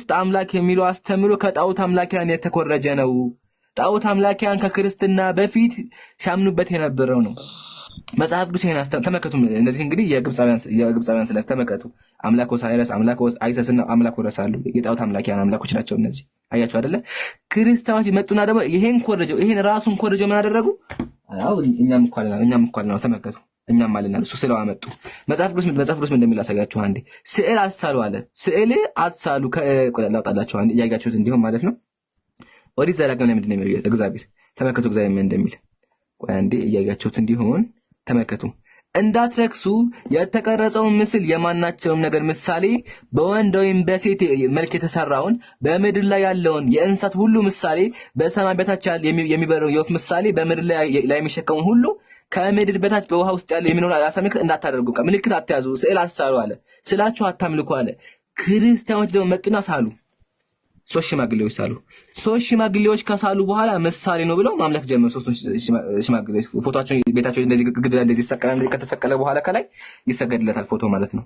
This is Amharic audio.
ሶስት አምላክ የሚለው አስተምሮ ከጣዖት አምላኪያን የተኮረጀ ነው። ጣዖት አምላኪያን ከክርስትና በፊት ሲያምኑበት የነበረው ነው። መጽሐፍ ቅዱስ ይሄን ተመልከቱ። እነዚህ እንግዲህ የግብፃውያን ስለ ተመልከቱ። አምላክ ኦሳይረስ፣ አምላክ አይሰስ እና አምላክ ሆረስ አሉ። የጣዖት አምላኪያን አምላኮች ናቸው እነዚህ። አያችሁ አይደለ? ክርስቲያኖች መጡና ደግሞ ይሄን ኮረጀው፣ ይሄን ራሱን ኮረጀው። ምን አደረጉ? አዎ እኛም እኮ አለና፣ እኛም እኮ አለና። ተመልከቱ፣ እኛም አለና እሱ ስለው አመጡ። መጽሐፍ ቅዱስ ምን እንደሚል አሳያችሁ አንዴ። ስዕል አትሳሉ አለ። ስዕል አትሳሉ። ላውጣላችሁ አንዴ እያያችሁት እንዲሆን ማለት ነው። ኦሪት ዘዳግም ላይ ምንድን ነው የሚለው እግዚአብሔር? ተመልከቱ እግዚአብሔር ምን እንደሚል። ቆይ አንዴ እያያችሁት እንዲሆን ተመልከቱ። እንዳትረክሱ የተቀረጸውን ምስል የማናቸውም ነገር ምሳሌ፣ በወንድ ወይም በሴት መልክ የተሰራውን፣ በምድር ላይ ያለውን የእንስሳት ሁሉ ምሳሌ፣ በሰማይ በታች ያለ የሚበረው የወፍ ምሳሌ፣ በምድር ላይ የሚሸከሙ ሁሉ፣ ከምድር በታች በውሃ ውስጥ ያለ የሚኖር የዓሣ ምልክት እንዳታደርጉ፣ በቃ ምልክት አትያዙ፣ ስዕል አትሳሉ አለ። ስላችሁ አታምልኩ አለ። ክርስቲያኖች ደግሞ መጡና ሳሉ። ሶስት ሽማግሌዎች ሳሉ። ሶስት ሽማግሌዎች ከሳሉ በኋላ ምሳሌ ነው ብለው ማምለክ ጀመሩ። ሶስቱ ሽማግሌዎች ፎቶቸው ቤታቸው እንደዚህ ግድግዳ እንደዚህ ይሰቀላል። ከተሰቀለ በኋላ ከላይ ይሰገድለታል ፎቶ ማለት ነው።